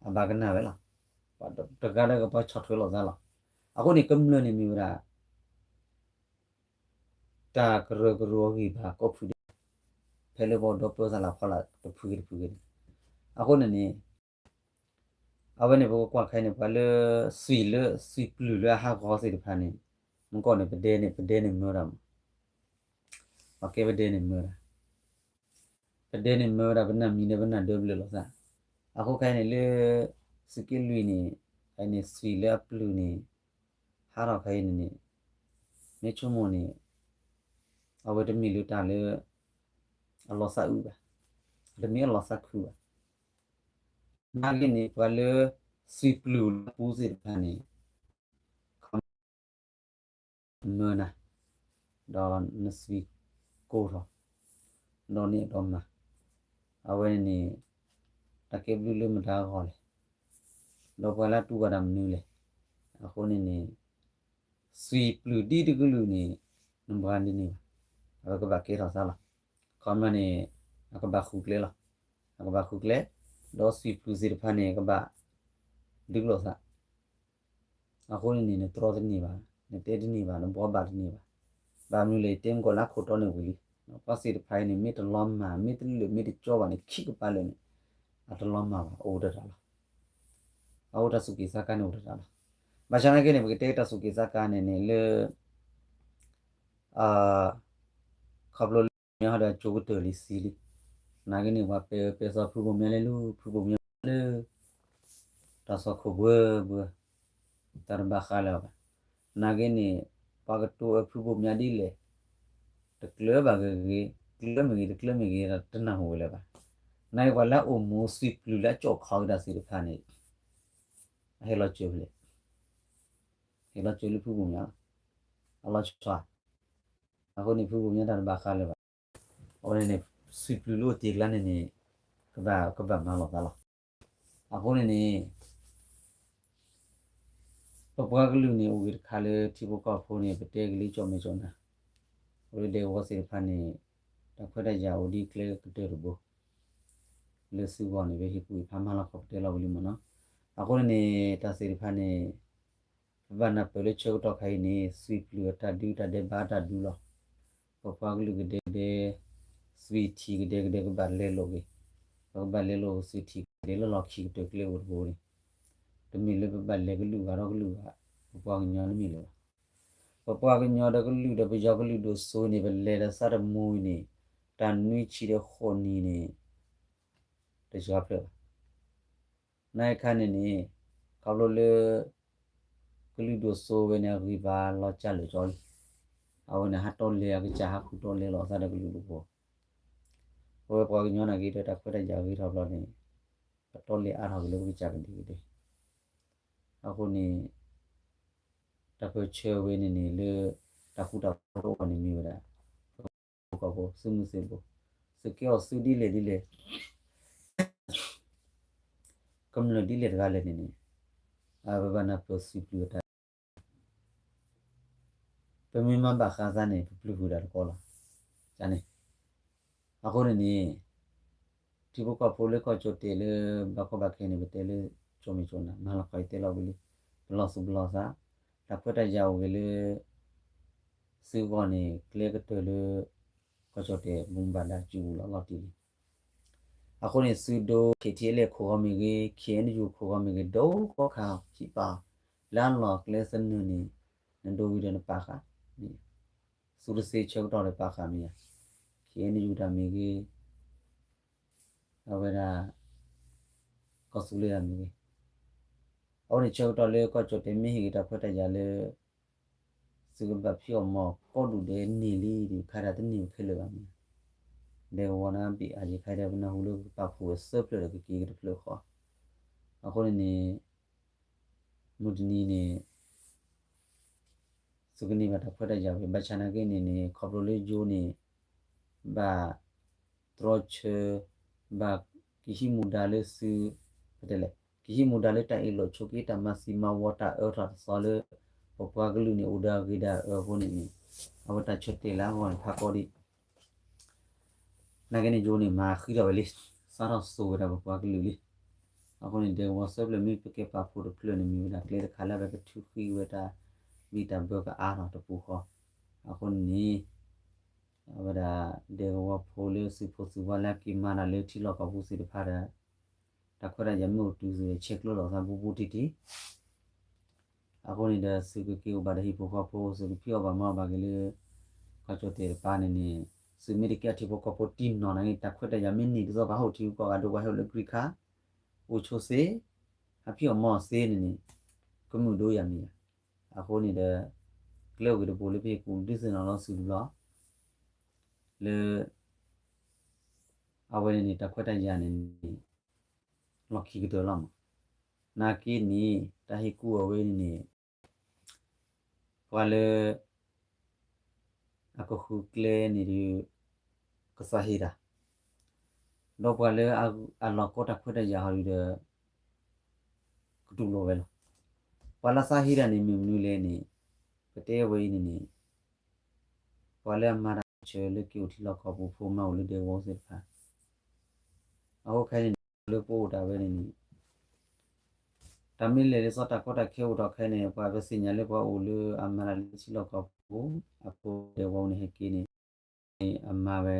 အဘၣ်ကနၣ်ဝဲလီၤ. ပှၤတဂၤလၢကပှၤဆီၣ်ထွဲလိာ်သးလီၤ. အဃိန့ၣ် ကမျၢၢ်န့ၣ်မ့ၢ်ဝဲဒၣ် တၢ်ကရၢကရိအဂံၢ်ဘါကိးဖုဒဲး, ဖဲလၢပှၤဒီပၢသးလၢဖီလာ်တဖုဂ့ၤတဖုဂ့ၤန့ၣ်, အဃိန့ၣ်န့ၣ် အဝဲန့ၣ်ပကကွၢ်ခဲအံၤန့ၣ် ပှၤလၢ သွံၣ်လၢ သွံၣ်ပျုၢ်လၢအဟးဂီၤသ့ၣ်တဖၣ်န့ၣ်, မ့ၢ်ကီၢ်န့ၣ် ပဒဲန့ၣ် ပဒဲန့ၣ်မၢဒၣ်မး, ပှၤကဲပဒဲန့ၣ်မၢဒၣ် ပဒဲန့ၣ်မၢဝဲဒၣ် ပနၢ်မံၤဒီးပနၢ်ဒၢဘျၢလီၤသး. အဃိခဲအံၤန့ၣ်လၢ သုးက့လွံၢ်န့ၣ်, အန့ၣ်သွံၣ်လၢအပျုၢ်န့ၣ် ဟးထီၣ်ခဲအံၤန့ၣ်န့ၣ်, မ့ၢ်ဆိကမိၣ်န့ၣ် အဝဲတမ့ၢ်လၢတၢ်လၢ အလီၤသးအုးဘၣ်, တမ့ၢ်အလီၤသးခုဘၣ်. နာ်က့န့ၣ် ပှၤလၢ သွံၣ်ပျုၢ်လၢအပူၤသ့ၣ်တဖၣ်န့ၣ် မၢနၤ, ဒီးနသွံၣ်ကိၢ်ထီၣ်, ဒီးန့ၢ်အဒီးမၤ, အဝဲန့ၣ်န့ၣ် တၢ်ကဲဘျုးလၢမတၤအဂီၢ်လဲၣ်, ဒီးပှၤလၢအတူၢ်ဘၣ်တၢ်မနုၤလဲၣ်. အဃိန့ၣ်န့ၣ် သွံၣ်ပျုၢ်ဒ်တကလုာ်န့ၣ် နဘှါဒ်န့ၣ်ဘၣ်, အဝဲကဘၣ်ကဲထီၣ်သးလီၤ. ခီမ့ၢ်န့ၣ် အကဘၣ်ဃုကျဲလီၤ, အကဘၣ်ဃုကျဲ, ဒီးသွံၣ်ပျုၢ်သ့ၣ်တဖၣ်န့ၣ် ကဘၣ်ဒုးလိာ်သး အဃိန့ၣ်န့ၣ် နတြီတန့ၢ်ဘၣ်, နတဲတန့ၢ်ဘၣ်, နဘှီဘၣ်တန့ၢ်ဘၣ်. ဘၣ်မနုၤလဲၣ် ယတဲမ့ၢ်ကီးလၢအခိၣ်တီန့ၣ်ဝံၤလံ, ပှၤသ့ၣ်တဖၣ်အံၤန့ၣ် မ့ၢ်တလီၤမၢ် မ့ၢ်တလၢာ် မ့ၢ်တကၠီဘၣ်န့ၣ် ခံကပၤလၢာ်န့ၣ် အတလီၤမၢ်ဘၣ်, အိၣ်တတၢ်လီၤ. အအိၣ်တၢ်သူၣ်က့ၣ်သးကါန့ၣ်အိၣ်တတၢ်လီၤ. ဘၣ်ဆၣ်နာ်က့န့ၣ် ပကတဲတၢ်သူၣ်က့ၣ်သးကါန့ၣ်န့ၣ်လၢ ခီဖျိလၢ ဖုဘိၣ်မၠါဒီးအကၠိကတၢၢ်လံသံလံ. နာ်က့န့ၣ် ပှၤပဲာ်ပဲာ်သီဖုဘိၣ်မၠါလဲၤလၢ ဖုဘိၣ်မၠါလၢ တၢ်သီခိၣ်ဘှၢဘှၢ, တၢ်တဘၣ်ဃးလၢၤဘၣ်. နာ်က့န့ၣ် ပှၤကတိၤအၢဖုဘိၣ်မၠါဒ်လဲၣ်, တကျၢၤဘၣ်ဂ့ၤဂ့ၤ, ကျၢၤမ့ၢ်ဂ့ၤ တကျၢၤမ့ၢ်ဂ့ၤ တနၢ်ဟူဝဲလၢၤဘၣ်. နာ်က့ပှၤလၢအအိၣ်မူသွံၣ်ပျုၢ်လၢအကၠီၣ်ခီက့ၤတၢ်သ့ၣ်တဖၣ်န့ၣ် အဟဲလီၤစၢၤဖဲလဲၣ်, ဟဲလီၤစၢၤလၢဖုဘိၣ်မၠါလီၤ. အလီၤဆီ, အဃိန့ၣ် ဖုဘိၣ်မၠါတၢ်တဘၣ်ဃးလၢၤဘၣ်. အဝဲန့ၣ်န့ၣ် သွံၣ်ပျုၢ်လၢအိၣ်တ့ၢ်ကျါန့ၣ်န့ၣ် ကဘၣ် ကဘၣ်မၤလိာ်သးလီၤ. အဃိန့ၣ်န့ၣ် ပပှၤကလုာ်န့ၣ် အိၣ်ဂ့ၤတခါလၢထံဖိကီၢ်ဖိန့ၣ် ပတဲကလံကၠီၣ်မဲာ်ကၠီၣ်နါ, အိၣ်လၢဒဲကဝီၤသ့ၣ်တဖၣ်န့ၣ် တၢ်ခွဲးတၢ်ယာ်အိၣ်ဒ်ကျဲကတၢၢ်တဘိ လၢသုဂီၢ်န့ၣ် ပဟ့ၣ်ကူၣ်ဟ့ၣ်ဖးမၤလီၤခီပတဲလီၤဝံၤလံမ့ၢ်နီၤ. အဃိန့ၣ်န့ၣ် တၢ်သ့ၣ်တဖၣ်န့ၣ် ပဘၣ်နၢ်ပၢၢ်လၢဆၢကတီၢ်ခါအံၤန့ၣ် သွံၣ်ပျုၢ်အတၢ်ဒုးတၢ်ဒဲးဘးအတၢ်ဒုးလီၤ. ပပှၤကလုာ်ကဒဲကဒဲ, သွံၣ်ထံကဒဲကဒဲကဘၣ်လဲလိာ်က့ၤ, ပကဘၣ်လဲလိာ်က့ၤသွံၣ်ထံကဒဲလၢလီၢ်ခံကတၢၢ်ကျဲအိၣ်တဘိန့ၣ်, တမ့ၢ်လၢပဘၣ်လဲၤကလုာ်ဂၤဒီးကလုာ်ဂၤ, ပပှၤကညီတမ့ၢ်လၢၤဘၣ်. ပပှၤကညီဒီးကလုာ်ဒီးပယီၤကလုာ်ဒိၣ်စိန့ၣ် ပလဲၤဒီးသးတမူအံၤန့ၣ်, တၢ်နွံဆံဒီးဃိးနံၣ်န့ၣ် တယီၤဖျၢၣ်ဘၣ်. နာ်က့ခါန့ၣ်န့ၣ် ခီဖျိလၢ ကလုာ်ဒိၣ်စိဝဲန့ၣ် အဂံၢ်ဘါလီၤစၢ်လၢာ်ကၠီလံ. အဝဲန့ၣ် ဟးတီလဲၤအကစၢ် ဟးဃုာ်တီလဲၤလိာ်အသးဒီးကလုာ်ဒိၣ်ဖိ, ပဝဲပှၤကညီနာ်က့ဒီး တၢ်ခွဲးတၢ်ယာ်ဂ့ၤထီၣ်ဘျီန့ၣ် ပတီလဲၤအါထီၣ်က့ၤလၢပကစၢ်ကဒဲကဒဲ. အဃိန့ၣ် တၢ်ပၢၢ်ဆၢဝဲန့ၣ်န့ၣ်လၢ တၢ်ဃူတၢ်ဖိးတအိၣ်ဘၣ်န့ၣ်မ့ၢ်ဝဲဒၣ် ကီၢ်ဖိ သုးမုၢ်သံၣ်ဘိ, သုးက့အီၣ်သုးဒ်လဲၣ်ဒ်လဲၣ်, ကမျၢၢ်ဒ်လဲၣ်တဂၤလဲၣ်န့ၣ်န့ၣ်, ပဘၣ်နၢ်ပၢၢ်သွံၣ်ပျုၢ်အတၢ် ပမ့ၢ်မၤဘၣ်ဃးသးန့ၣ် ပပျုၢ်ကွံာ်ဒၣ်တကီလီၤ. န့ၣ် အဃိန့ၣ်န့ၣ် ထံဖိကီၢ်ဖိလၢကီၢ်ကၠီၣ်တဲာ်လၢ ဘၣ်ကီဘၣ်ခဲန့ၣ် ပတဲလၢ ကၠီၣ်မဲာ်ကၠီၣ်နါ မၤလီၤခီအံၤတဲလီၤဝံၤလံ, ပလီၢ်သူၣ်ပလီၢ်သး, တၢ်ခွဲးတၢ်ယာ်အိၣ်ဂ့ၤလၢ သုဂီၢ်န့ၣ် ကျဲကတၢၢ်လၢ ကီၢ်ကၠီၣ်တဲာ် မူဘၣ်ဒါစုပူၤလီၤလီၤတံၢ်လံ. အဃိန့ၣ် သုးဒိ ခ့ၣ်ထံအဲလ့ၣ်ခိၣ်ဂီၤမ့ၢ်ဂ့ၤ, ခ့ၣ်အဲၣ်ယူၣ်ခိၣ်ဂီၤမ့ၢ်ဂ့ၤ, ဒိၣ်ကီခါ ခံပာ် လၢအလီၢ်အကျဲသနၢၣ်န့ၣ် နဒိဝံၤဒီးနပာ်ဃာ်, သုးတသ့ဆၢကတီၢ်ဒီးပာ်ဃာ်မ့ၢ်ဧါ, ခ့ၣ်အဲၣ်ယူၣ်တၢ်မ့ၢ်ဂ့ၤ အဝဲဒၣ် ကီၢ်သူလ့ၤတၢ်မ့ၢ်ဂ့ၤ, အဝဲန့ၣ်ဆၢကတီၢ်လၢကီၢ်ကၠီၣ်တဲာ်မ့ၢ်ဟ့ၣ်က့ၤတၢ်ခွဲးတၢ်ယာ်လၢ သုးကဘၣ်ဖံးအီၣ်မီၢ်ကီၢ်ဒူၣ်ဒဲးန့ၢ်လံဒီး ခါဒၣ်တန့ၢ်ခဲလၢာ်ဘၣ်မ့ၢ်ဧါ, ဒဲကဝီၤန့ၣ်ဘ့ၣ်အါယံၤခါဒၣ် ပနၢ်ဟူလၢကပာ်ဖှိၣ်ဝဲသၢဖျၢၣ်ဒီးကက့ၤက့ၤတဖျၢၣ်ဃီ, အဃိန့ၣ်န့ၣ် မုၢ်တနံၤန့ၣ် သုကန့ၢ်ဘၣ်တၢ်ခွဲးတၢ်ယာ်ဝဲ ဘၣ်ဆၣ်နာ်က့န့ၣ်န့ၣ် ခီဖျိလၢယိန့ၣ် ဘၣ်တြီဆၢ ဘၣ်ကဟံးမူဒါလၢသု ပတဲလဲၣ် ကဟံးမူဒါလၢတၢ်အ့ၣ်လိာ်ဆိးက့ တၢ်မၤသံမၤဝီ တၢ်အၢထီၣ်တသီလၢ ပပှၤကလုာ်န့ၣ် အိၣ်ဒီးအဂ့ၤဒီးအအၢအဃိန့ၣ်န့ၣ် အဝဲတၢ်ဆၢတဲာ်လၢအဂီၢ်န့ၣ် ဖးကီဒံး နာ်က့န့ၣ် ယိန့ၣ် မၤဃံထီၣ်ဝဲလံ, စးထီၣ်စိာ်ဝဲဒၣ်ပပှၤကလုာ်လံ. အဃိန့ၣ် ဒဲကဝီၤဆၢဖျၢၣ်မ့ၢ်ပကဲပာ်ဖှိၣ်တဖျၢၣ်န့ၣ် မ့ၢ်ဝဲဒၣ်ကျဲတခါလၢအဝဲကထုးဃံဝဲတၢ်ဘံၣ်တၢ်ဘၢကအါထီၣ်တပူၤဃီ, အဃိန့ၣ်န့ၣ် အဝဲဒၣ်ဒဲကဝီၤဖိလၢသုးဖိသုးဝါလၢအက့ၤမၤတၢ်လၢထံလီၢ်ကီၢ်ပူၤသ့ၣ်တဖၣ်ဒီး တၢ်ခွဲးတၢ်ယာ်မ့ၢ်အိၣ်တုၤသ့ၣ် ဆဲးကျၢလီၤသးဘူးဘူးတံၢ်တံၢ် အဃိန့ၣ်ဒီး သုကက့ၤအိၣ်ဘၣ်ဒီးဟံၣ်ဖိဃီဖိ သုကဖံးအီၣ်ဘၣ်မၤအီၣ်ဘၣ်က့ၤလၢ ကီၢ်ကၠီၣ်တဲာ်တပၤန့ၣ်န့ၣ် သုမ့ၢ်တကဲထံဖိကီၢ်ဖိတံၢ်နီၢ်နာ်က့ တၢ်ခွဲးတၢ်ယာ်မ့ၢ်န့ၢ်ဒ်သိးပှၤဟီၣ်ထံကီၢ်ဂၤဒိၣ်ပှၤဟဲအိၣ်လၢ green card အိၣ်ဆိးသ့ ဟးဖံးအီၣ်မၤအီၣ်သ့န့ၣ်န့ၣ် ကမုာ်ဒိယၤမ့ၢ်ယၤ, အဃိန့ၣ်ဒီး ကျဲအိၣ်က့ၤတဘိလၢပဟ့ၣ်ကူၣ်ဒုးသ့ၣ်နီၣ်လီၤသုတဘျီ လၢ အဝဲန့ၣ်န့ၣ် တၢ်ခွဲးတၢ်ယာ်န့ၣ်န့ၣ် လီၢ်ခံကတၢၢ်လီၤမး, နာ်က့န့ၣ် တၢ်ဟ့ၣ်ကူၣ်အဝဲန့ၣ်န့ၣ် ပှၤလၢ အကဃုကျဲန့ၣ်ဒီး ကသးဟ့တၢ်, ဒီးပှၤလၢအလီၢ်ကီတၢ်ခွဲးတၢ်ယာ်ဟီဒုးဒီး ကတူၢ်လိာ်ဝဲလီၤ. ပှၤလၢသးဟ့တၢ်န့ၣ်မ့ၢ်မနုၤလဲၣ်န့ၣ် ပတဲဝဲအံၤန့ၣ်န့ၣ် ပှၤလၢအမၤတၢ်ဆၢလၢက့ၤအိၣ်ထံလီၢ်ကီၢ်ပူၤဖိမၤအိၣ်လၢဒဲကဝီၤသ့ၣ်တဖၣ် အဃိခဲအံၤန့ၣ် လၢပအိၣ်တၢ်ဝဲန့ၣ်န့ၣ် တၢ်မ့ၢ်လဲၤဒ်သိးတၢ်ကီတၢ်ခဲအိၣ်ထီၣ်ခဲအံၤန့ၣ် ပှၤပသ့ၣ်ညါလၢပှၤအိၣ်လၢအမၤတၢ်လၢထံလီၢ်ကီၢ်ပူၤ အဖိဒဲကဝီၤန့ၣ်ဟဲက့ၤန့ၣ် အမၤဝဲ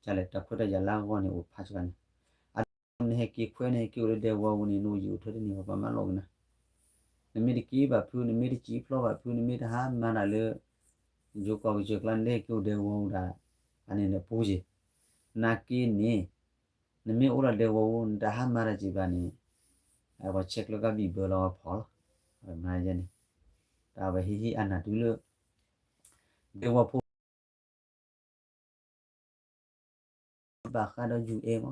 ကလဲၣ် တၢ်ခွဲးတၢ်ယာ်လၢအဂီၢ်န့ၣ်အိၣ်ဖးစှၤန့ၣ် အဒိ နဟဲက့ၤခွဲးနဟဲက့ၤအိၣ်လၢဒဲကဝီၤပူၤန့ၣ် နအိၣ်ယံာ်အိၣ်ထၢတန့ၢ်ဘၣ် ပှၤမၤလိာ်ကနၤ နမ့ၢ်တက့ၤဘၣ်ဖု နမ့ၢ်တစံၣ်ဖျီဘၣ်ဖု နမ့ၢ်တဟးမၤတၢ်လၢ ယိၤကီၢ်ကစၢၢ်ကျါ နတဟဲက့ၤအိၣ်ဒဲကဝီၤပူၤဒၣ် အန့ၣ်နပူၤက့ၤ နာ်က့န့ၣ် နမ့ၢ်အိၣ်လၢဒဲကဝီၤပူၤ နတဟးမၤတၢ်စံးဘၣ်န့ၣ် ပှၤဆဲးကျၢကဘံၣ်ဘၢလီၤဖီၣ်လီၤ မၤယဲန့ၣ် တၢ်ဝဲဟ့ၣ်ဟ့ၣ်အနၢ်တုၤလၢ ဒဲကဝီၤဖိ ဘၣ်ဃးဒီး ယူၣ်အဲၣ်မး,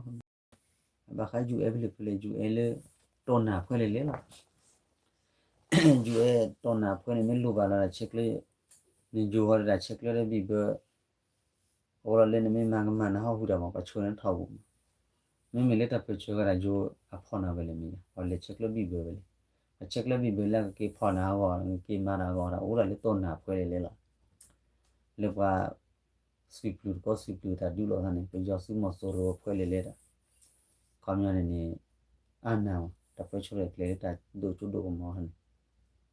ဘၣ်ဃး ယူၣ်အဲၣ် ဖဲလဲၣ်ဖဲလဲၣ် ယူၣ်အဲၣ် လၢ တီၢ်နၢ်ဖဲလဲၣ်လဲၣ်လီၤ. ယူၣ်အဲၣ် တီၢ်နၢ်ဖဲန့ၣ် မ့ၢ်လိၣ်ဘၣ်လီၤတၢ်ဆဲးကျၢ နယိၤဃီဒီးတၢ်ဆဲးကျၢလၢဘံၣ်ဘၢ အဃိဒီးလၢနမ့ၢ်မၤကမၣ်နဟီၣ်ဟူးတၢ်မး ပှၤဆှၢနထီၣ်ပူၤမး, မ့မ့ၢ်လၢတၢ်ပၢၢ်ဆၢဝဲဒၣ်ယိၤအဖီၣ်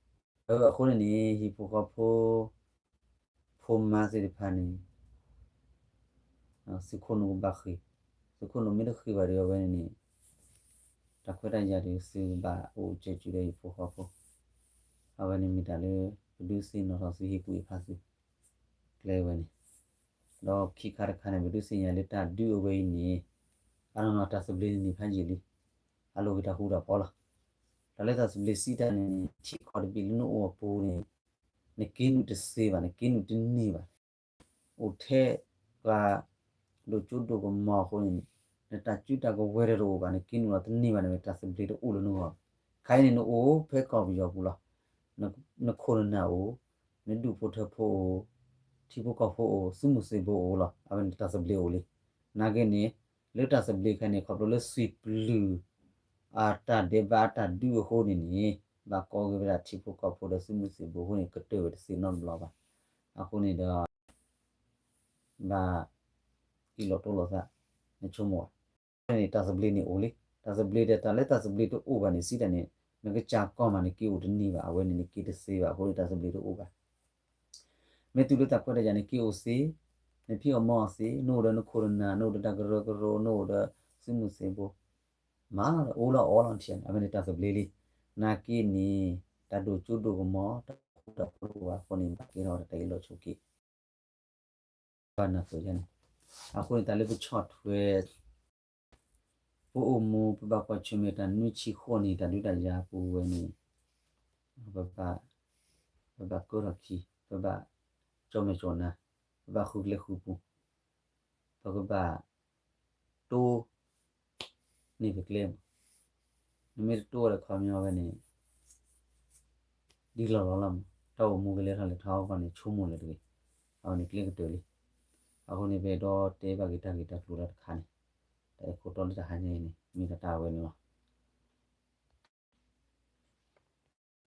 နၤဝဲလဲၣ်မ့ၢ်ယါ ပှၤလဲၤဆဲးကျၢဘံၣ်ဘၢဝဲလဲၣ်, ပှၤဆဲးကျၢဘံၣ်ဘၢလၢအကက့ၤဖီၣ်နၤအဂီၢ် ကက့ၤမၤတၢ်အဂီၢ်ဒီး အိၣ်ဒၣ်လၢတီၢ်နၢ်ဖဲလဲၣ်လဲၣ်လီၤ. လၢပှၤ သွံၣ်ပျုၢ်တကီၢ်သွံၣ်ပျုၢ်တၢ်ဒုးလိာ်သးန့ၣ် ပယီၤသုးမီၤစိရိၤဖဲလဲၣ်လဲၣ်ဒီး ခီပညီန့ၣ်န့ၣ် အါနၢ်မး တၢ်ပၢဆှၢတၢ်ကျဲၤလၢတၢ်ဒိၣ်စိဒိၣ်ကမီၤန့ၣ် အဃိန့ၣ်န့ၣ် ဟံၣ်ဖိဃီဖိ ဖိမါသ့ၣ်တဖၣ်န့ၣ် သုးခိၣ်နူာ်ကဘၣ်ဃ့ၢ်, သုးခိၣ်နူာ်မ့ၢ်တဃ့ၢ်ဘၣ်ဒီးအဝဲန့ၣ်န့ၣ် တၢ်ခွဲးတၢ်ယာ်ဒီးသုကဘၣ်အိၣ်ကၢၤကၢၤဒီးဟံၣ်ဖိဃီဖိ, အဝဲန့ၣ်မ့ၢ်တၢ်လၢ ပဒုးသ့ၣ်နီၣ်ထီၣ်သုဟ့ၣ်ကူၣ်ဟ့ၣ်ဖးသု ကျဲဝဲန့ၣ်, ဒီးခံခါတခါန့ၣ် ပဒုးသ့ၣ်ညါလၢတၢ်ဒုးအဝဲအံၤန့ၣ် အနီၢ်နီၢ်တၢ်သဘျ့န့ၣ်န့ၢ်ဖးယံာ်လံ, အလိၣ်က့ၤတၢ်ဃူတၢ်ဖိးလီၤ. တၢ်လၢတၢ်သဘျ့စံးတၢ်န့ၣ်န့ၣ် ထံကီၢ်တဘ့ၣ်လၢနအိၣ်အပူၤန့ၣ် နက့ၤနုာ်တသ့ဘၣ် နက့ၤနုာ်တန့ၢ်ဘၣ် အိၣ်ထဲပှၤ ဒိၣ်စိဒိၣ်ကမီၤအဃိန့ၣ် နတၢ်စုတၢ်ကဝဲၤတအိၣ်ဘၣ် နက့ၤနုာ်လီၤတန့ၢ်ဘၣ်န့ၣ် တၢ်သဘျ့တအိၣ်လၢနဂီၢ်, ခဲအံၤန့ၣ် နအိၣ်ဖဲကီၢ်ပယီၤပူၤလီၤ. နခိၣ်နနၢ်အိၣ်, နဒူၣ်ဖိထၢဖိအိၣ်, ထံဖိကီၢ်ဖိအိၣ်, သုးမုၢ်သံၣ်ဘိအိၣ်လီၤ. အဝဲန့ၣ်တၢ်သဘျ့အိၣ်လံ. နာ်က့န့ၣ် လၢတၢ်သဘျ့ခဲအံၤန့ၣ် ခီဖျိလၢသွံၣ်ပျုၢ် အတၢ်ဒဲးဘးအတၢ်ဒုးအဃိန့ၣ်န့ၣ် ဘၣ်ကိးက့ၤဝဲဒၣ်ထံဖိကီၢ်ဖိဒီးသုးမုၢ်သံၣ်ဘိအဃိန့ၣ် ကတၢၢ်ဝဲတသ့နီတဘျီဘၣ်. အဃိန့ၣ်ဒီး ဘၣ် ဟ့ၣ်လီၤတိလိာ်သး နဆိကမိၣ်ဧါ. န့ၣ်တၢ်သဘျ့န့ၣ်အိၣ်လံ. တၢ်သဘျ့ဒီးတၢ်လၢတၢ်သဘျ့တအိၣ်ဘၣ်န့ၣ် စံးတၢ်န့ၣ် နကစၢ်ကီၢ်မး နက့ၤအိၣ်တန့ၢ်ဘၣ်. အဝဲန့ၣ်နက့ၤတသ့ဘၣ်. အဃိန့ၣ်တၢ်သဘျ့တအိၣ်ဘၣ်. မ့ၢ်တုၤလၢတၢ်ခွဲးတၢ်ယာ်န့ၣ် က့ၤအိၣ်သ့, နဖံးအီၣ်မၤအီၣ်သ့, နအိၣ်ဒီးနခိၣ်နနၢ်, နအိၣ်ဒီးတၢ်ကရၢကရိ, နအိၣ်ဒီးသုးမုၢ်သံၣ်ဘိ, မၤလီၤဒီးအိၣ်လီၤအီလီၤထံန့ၣ် အဝဲန့ၣ်တၢ်သဘျ့လံ. နာ်က့န့ၣ် တၢ်ဒိၣ်စိဒိၣ်ကမီၤ တၢ်ဃူတၢ်ဖိးတအိၣ်ဘၣ်အဃိန့ၣ် ဘၣ်ကဲထီၣ်ဝဲဒၣ်တၢ်အ့ၣ်လိာ်ဆိးက့ ဘၣ်နၢ်ပၢၢ်ယါန့ၣ်. အဃိန့ၣ် တၢ်လၢပဆီၣ်ထွဲ ပအိၣ်မူ ပဘၣ်ကွၢ်ဆၢၣ်မဲာ်တၢ်နွံဆံဃိးနံၣ်တၢ်ဒုးတၢ်ယၤအပူၤဝဲန့ၣ် ပဘၣ် ပဘၣ်ကၢထီၣ်ခံ, ပဘၣ် ကၠီၣ်မဲာ်ကၠီၣ်နါ, ပဘၣ်ဃုကျဲဃုပူၤ, ပကဘၣ် တိၢ် န့ၢ်ပကျဲမး. နမ့ၢ်တတိၢ်ဒီးခီပညီဝဲန့ၣ် ဒ်လီၢ်လီၢ်လီၤမး. တၢ်အိၣ်မူကလဲၤထီၣ်လဲၤထီအဂီၢ်န့ၣ် ဆိကမိၣ်လၢၤတဂ့ၤ. အဝဲန့ၣ်ကျဲကတၢၢ်လံ. အဃိန့ၣ် ပအဲၣ်ဒိးတဲဘၣ်က့ၤတၢ်ဂ့ၢ်တၢ်ကျိၤလၢတခါန့ၣ်, တၢ်အဲၣ်ခိၣ်တီလၢတဟါညါအံၤန့ၣ် မ့ၢ်ဒၣ်တၢ်ဝဲန့ၣ်လီၤ.